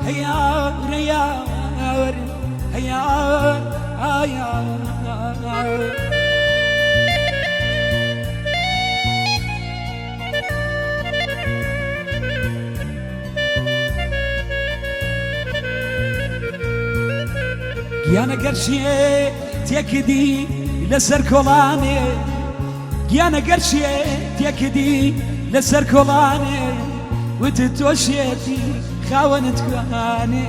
هەیارە یار هەیار ئایا. گیانە گەرچێ تێکدی لەسەر کۆڵانێ، گیانە گەرچێ تێکدی لەسەر کۆڵانێ، وتت تۆ شێتی خاوەنت کوانێ.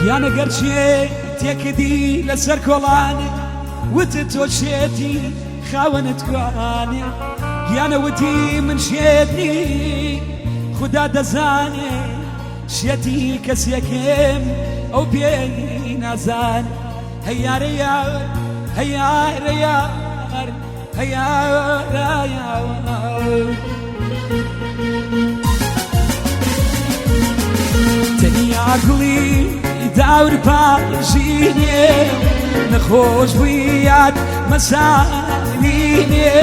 گیانە گەرچێ تێکدی لەسەر کۆڵانێ، وتت تۆ شێتی خاوەنت کوانێ. گیانە وتی من شێت نی خودا دەزانێ، شێتی کەسێکم ئەو پێی نازانێ. هەیارە یار هەیارە یار هەیارە یار. تەنیا گوڵی داور پاژینێ، نەخۆش بوویات مەسانینێ.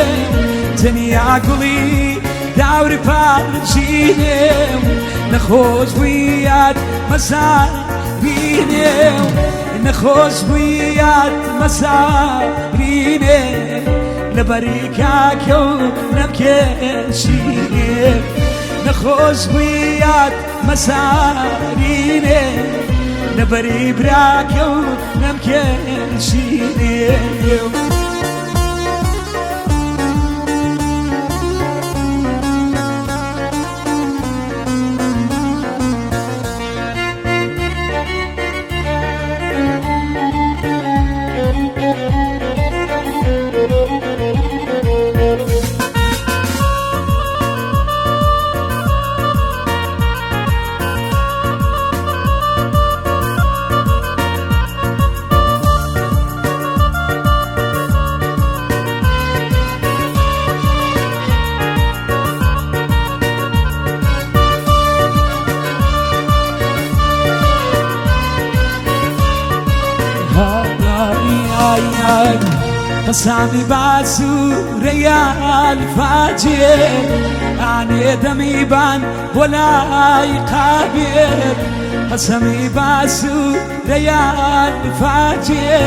تەنیا گوڵی داور پاژینێ، نەخۆش بوویات مەسانینێ، نەخۆش بوویات مەسانینێ. لەبەری کاکە و نەمکێشینێ، نەخۆش بوویات مەسارینێ، لەبەری براکە و نەمکێشینێ. قسامی باسوورەیان فاجێ، ئانێ دەمی بان بۆ لای قابێت. قەسەمی باسوورەیان فاجێ،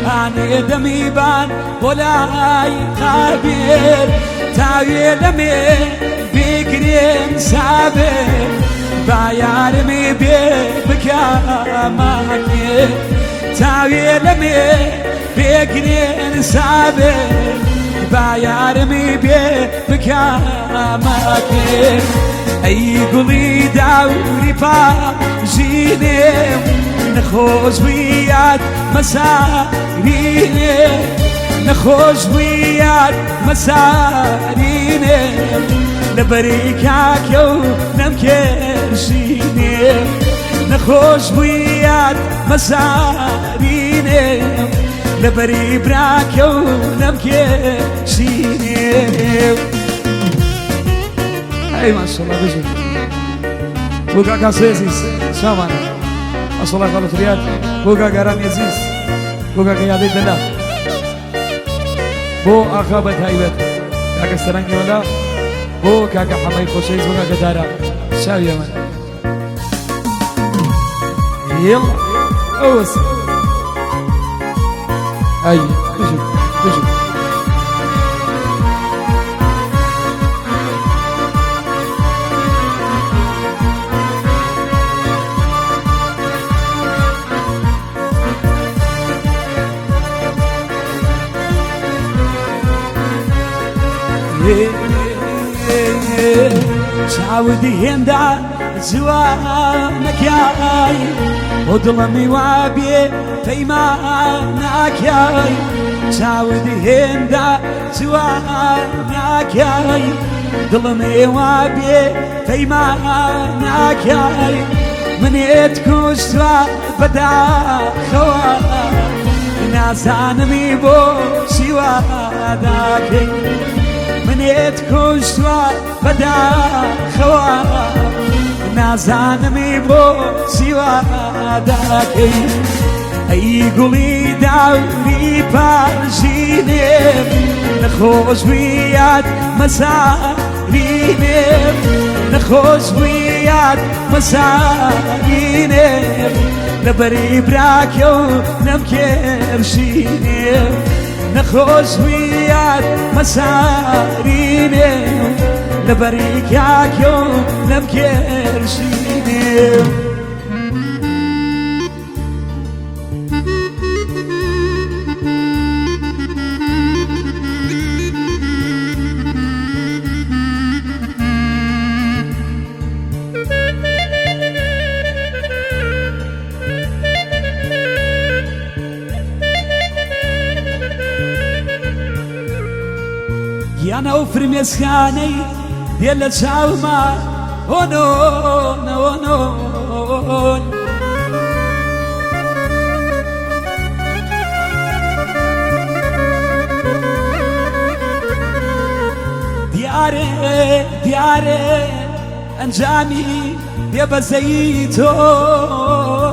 ئانێ دەمی بان بۆ لای قابێت. تاوێ لەمێ بگرێن سابێ، بایارمی بێ بکاماکێ. تاوێ لەمێ بێگرێن سابێ، بایارمی بێ بکاماکێ. ئەی گوڵی داوری پاژینێ، نەخۆش بوویات مەسارینێ، نەخۆش بوویات مەسارینێ. لەبەری کاکە و نەمکێشینێ، نەخۆش بوویات مەسارینێ، لەبەری براکە و نەمکێشینێ. ئەی ماشەڵڵا بژی بۆ کاکا عەزیز چاوانە، ماشەڵڵا خاڵە فریاد، بۆ کاکارامی عەزیز، بۆ کاکە یادەی دەلا، بۆ ئاغا بە تایبەت کاکە سەرەنگی وەلا، بۆ کاکە حەمەی خۆشەویست، بۆ کاکە دارا چاوی ئەمن. يلا أوس أي بجي بجي. چاودی هێندا جوانەکای، بۆ دڵەمی وابێ پەیماناکای. چاودی هێندا جواناکای، دڵم وابێ پەیماناکای. منێت کوشتوە بەداخەوە، نازانمی بۆ چیواداکەی. منێت کوشتوە بەداخەوە، نازانمی بۆ چیوا داکەی ئەی گوڵی داوری پارژینێ نەخۆش بوویات مەسارینێ نەخۆش بوویات مەسارینێ لەبەری براکە و نەمکێرشینێ نەخۆش بوویات مەسارینێ لەبەری کاکە و نەمکێرشینێ. گیان ئەو فرمێسکانەی دێ لە چاوما هۆنۆنەوەنۆن دیارێ دیارێ ئەنجامی بێبەزەیی تۆن.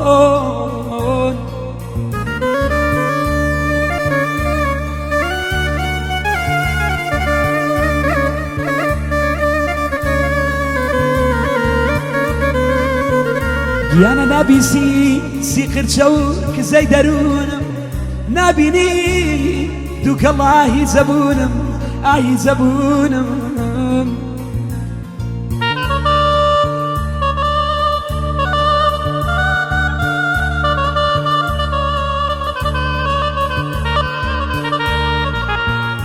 گیانە نابیسی سیقرچە و کزەی دەروونم نابینی دووکەڵاهی زەبوونم ئاهی زەبوونم.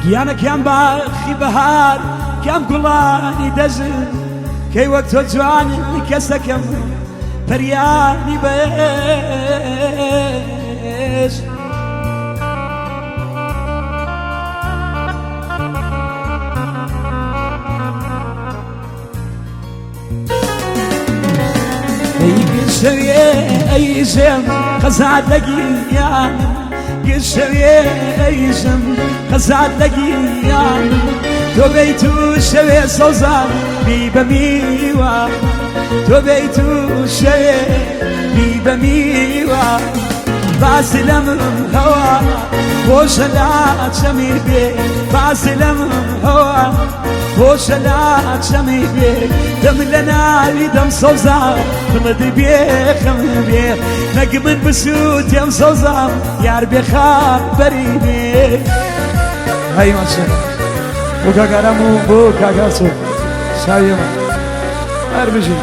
گیانە کام باخی بەهار کام گوڵانی دەژن کەی وەک تۆ جوانی کەسەکەم پەریانی بێژ. گشەوێ ئەیژم خەزات لە گیانم گشەوێ ئەیژم خەزات لە گیانم تۆ بیت و شەوێ سەوزا بی بە میوە تۆ بیت و شەوێ بی بە میوە باس لەم هەوا خۆشە لا چەمی بێ باس لەم هەوا خۆشە لا چەمی بێ دەم لە ناوی دەم سەوزا دڵت بێخەم بێ نەک من بسووتێم سەوزا یار بێخابەری بێ. هەی ماشە بۆ کاکارام و بۆ کاکاسۆ شاویێمە هەر بژین.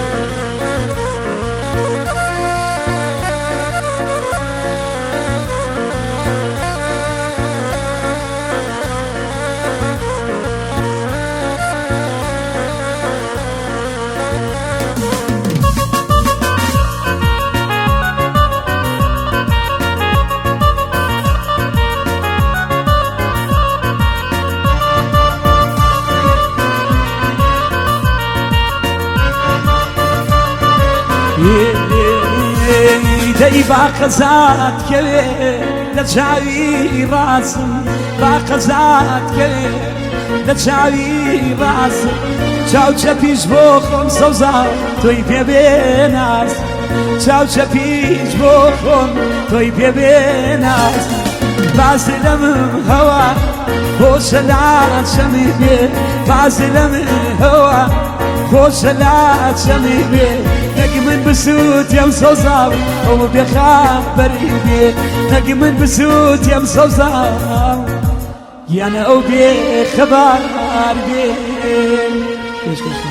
دەی با قەزات کەوێ لە چاوی ڕاستم با قەزات کەوێ لە چاوی ڕاستم چاو چەپیش بۆ خۆم سەوزا تۆی پێ بێناز چاو چەپیش بۆ خۆم تۆی پێ بێناز باز لەم هەوا خۆشە لا چەمی بێ باز لەم هەوا خۆشە لا چەمی بێ نەک من بسووتێم سەوزا ئەو بێخابەری بێ نەک من بسووتێم سەوزا گیانە ئەو بێخەبار بێ. پێشکەش.